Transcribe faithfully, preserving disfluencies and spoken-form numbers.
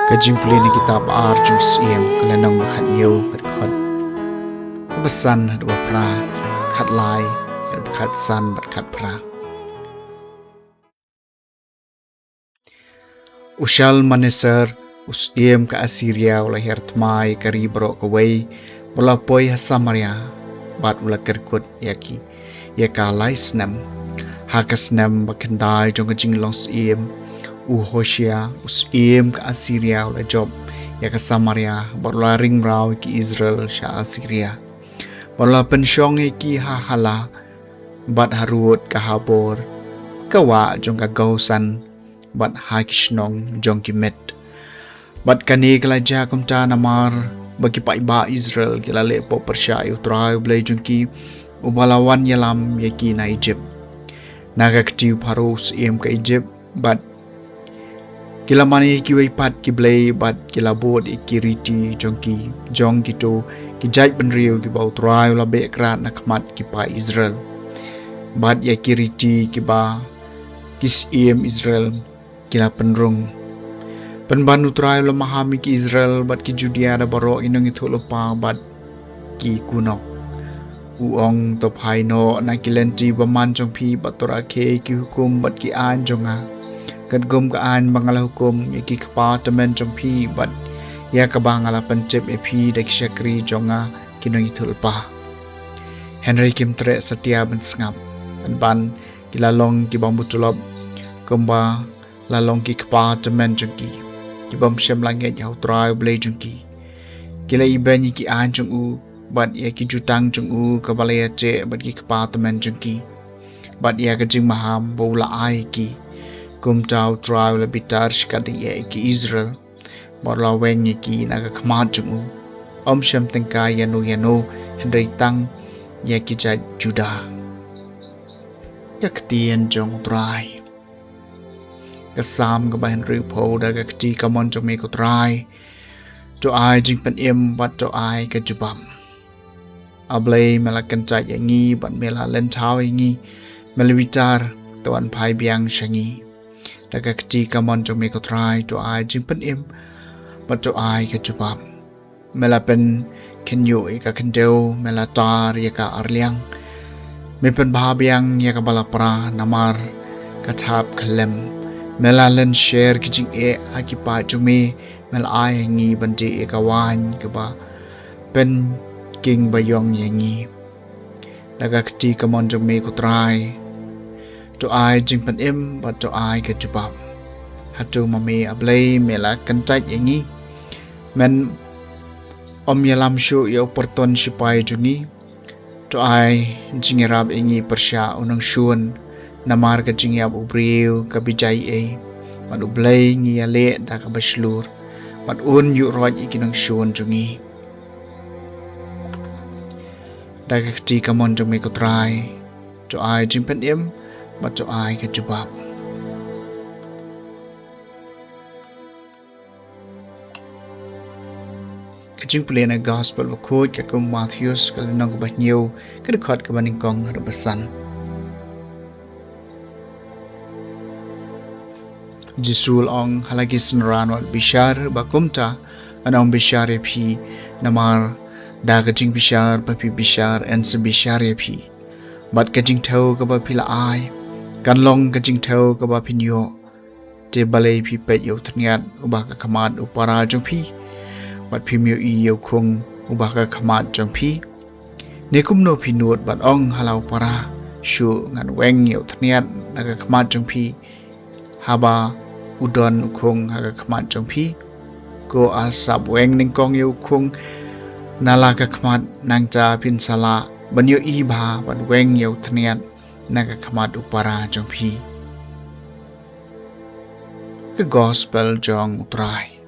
Ka jingpule na kitab ar jong Syiem, ka lynnong ba khathynñiew, ka dkhot kaba san haduh ba phra, khatlai haduh ba khatsan bad khatphra. U Shalmaneser u syiem ka Assyria u la hiar thma ïa ka ri baroh kawei, u la poi ha Samaria, bad u la kyrkut ïa ki ïa ka lai snem. Ha ka snem ba khyndai jong ka jinglong syiem u Hoshea u syiem ka Assyria u la jop ïa ka Samaria, bad u la ring mraw ïa ki Israel sha Assyria, bad u la pynshong ïa ki ha Hala, bad harud ka Habor, ka wah jong ka Gosan, bad ha ki shnong jong ki met. Bad kane ka la jia kumta namar ba ki paidbah Israel ki la leh pop pyrshah ïa U Trai U Blei jong ki, uba la wan ïalam ïa ki na Ijipt, na ka kti u Pharaoh u syiem ka Ijipt, bad ki la mane ïa kiwei pat ki blei, bad ki la bud ïa ki riti jong ki, jong kito ki jaitbynriew kiba U Trai u la beh krad na khmat ki paid Israel, bad ïa ki riti kiba ki syiem Israel ki la pynrung. Pynban U Trai u la maham ïa ki Israel bad ki Judia da baroh ki nongïathuhlypa bad ki kynnoh. U ong, to phai noh na ki lynti bymman jong phi, bad to rakhe ïa ki hukum bad ki aiñ jong nga, katkum ka aiñ ba nga la hukum ïa ki kpa tymmen jong phi, bad ïa kaba nga la pyntip ïa phi da ki shakri jong nga ki nongïathuhlypa. Hynrei kim treh satia ban sngap, pynban ki la long ki bym butulop, kumba la long ki kpa tymmen jong ki, ki bym shym la ngeit ha U Trai U Blei jong ki. Ki la ibeiñ ïa ki aiñ jong u, bad ïa ki jutang jong u kaba la ïateh bad ki kpa tymmen jong ki, bad ïa ka jingmaham ba u la ai ïa ki. Kumta U Trai u la bitar shikatdei ïa ki Israel, bad u la weng ïa ki na ka khmat jong u, ym shym tyngkai ïano ïano, hynrei tang ïa ki jait Juda. Ka ktien jong U Trai. Ka Salm kaba hynriewphew. Da ka kti kamon jong me ko Trai, to ai jingpynim bad to ai ka jubab. A Blei, me la kyntait ïa ngi bad me la lynthaw ïa ngi, me la bitar, to wan phai biang sha ngi. Da ka kti kamon jong me ko Trai, to ai jingpynim bad to ai ka jubab. Me la pynkhynñiuh ïa ka khyndew, me la tar ïa ka arliang. Me pynbha biang ïa kaba la pra namar ka thap khyllem. Me la lynsher ki jingeh ha ki paid jong me, me la ai ha ngi ban dih ïa ka waiñ kaba pynking baïong ïa ngi. Da ka kti kamon jong me ko Trai, to ai jingpynim bad to ai ka jubab. Hato ma me A Blei me la kyntait ïa ngi? Men ym ïalam shuh ïa u pyrton shipai jong ngi. To ai jingïarap ïa ngi pyrshah u nongshun, namar ka jingïap u briew ka bijai ei, bad U Blei ngi ïaleh da kaba shlur, bad un ïuh roit ïa ki nongshun jong ngi. Da ka kti kamon jong me ko Trai, to ai jingpynim bad to ai ka jubab. Ka jingpule na Gospel bakhuid katkum u Mathaios, ka lynnong kaba hynñiew, ka dkhot kaba nyngkong haduh ba san. Jisu u la ong ha la ki synran, wat bishar, ba kumta yn ym bishar ïa phi, namar da ka jingbishar ba phi bishar yn sa bishar ïa phi, bad ka jingthew kaba phi la ai kan long ka jingthew kaba phin ïoh. Te balei phi peit ïa u thniat uba ha ka khmat u para jong phi, bad phim ïohi ïa u khung uba ha ka khmat jong phi? Ne kumno phi nud bad ong ha la u para, shu ngan weng ïa u thniat na ka khmat jong phi, haba u don u khung ha ka khmat jong phi? Ko asap weng nyngkong ïa u khung na la ka khmat, nangta phin sa lah ban ïohi bha ban weng ïa u thniat na ka khmat u para jong phi. Ka Gospel jong U Trai.